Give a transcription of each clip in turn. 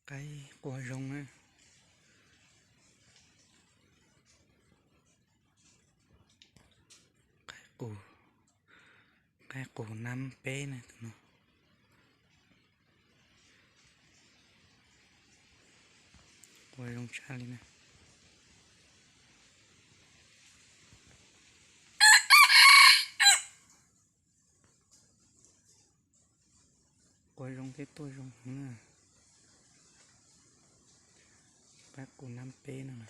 Qaib qua zoo na. Qaib qus, qaib qus nab peb na tus no. Qua zoo tshaj li na. Qua zoo thiab tuaj zoo heev na. Qaib qus nab peb no na.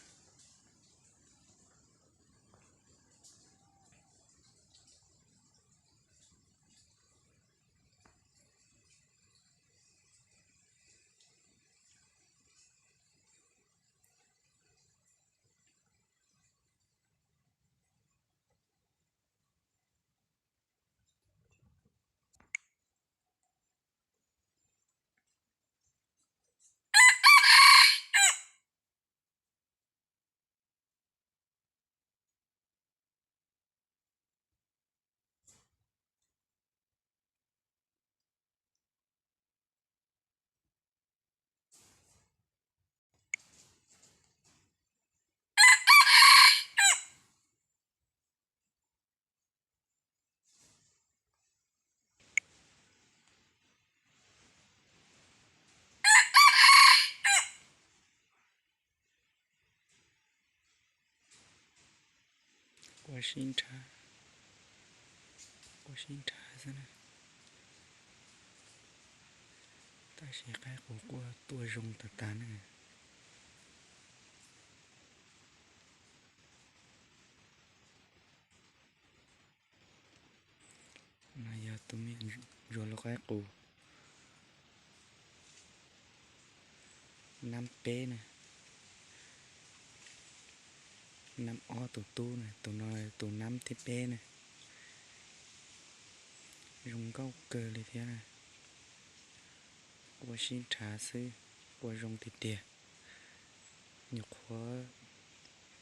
Qua sib nrhav, qua sib nrhav xwb na. Tab sis qaib qus quaj tuaj zoo tas tas na. No yog tus me ntsuag lub qaib qus nab peb na, nab ob tus tub na, tus no tus nab thib peb na. Zoo nkauj kawg li thiab na. Qua sib nrhav xwb, qua zoo tiag tiag. Nyuam qhuav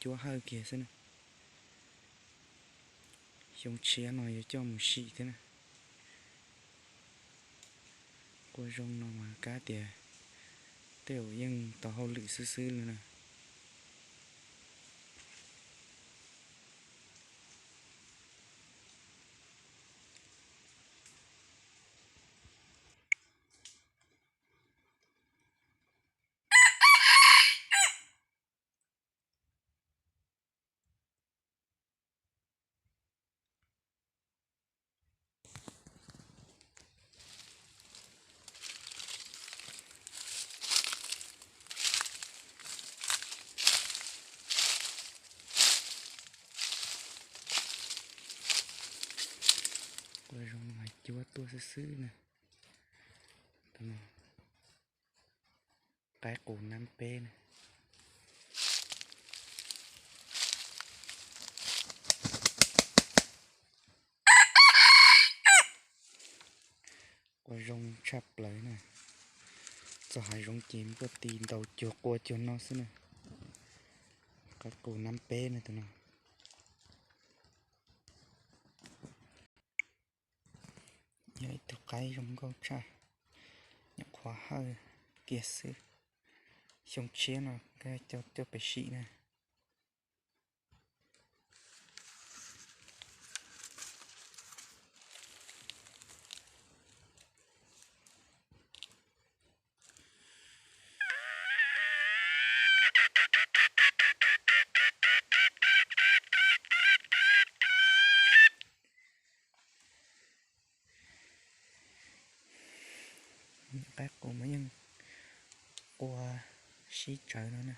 cuab hawj kiag xwb na. Xyoo tshiab no yuav coj mus sim thiab na. Qua zoo no mas kab tias tej zaum yeej tau hauj lwm xwb xwb li na. Qua zoo mas cuab tuaj xwb xwb na. Qaib qus nab peb na. Qua zoo tshaj plaws na. Txog hav zoov ces npuaj ti ntaus cuag qua cuag no xwb na. Qaib qus nab peb na tus no. Yog ib tug qaib zoo nkauj tshaj, nyuam qhuav hawj kiag xwb. Xyoo tshiab no coj pem sim na. Qaib qus mas yeej qua sib tsawv no na.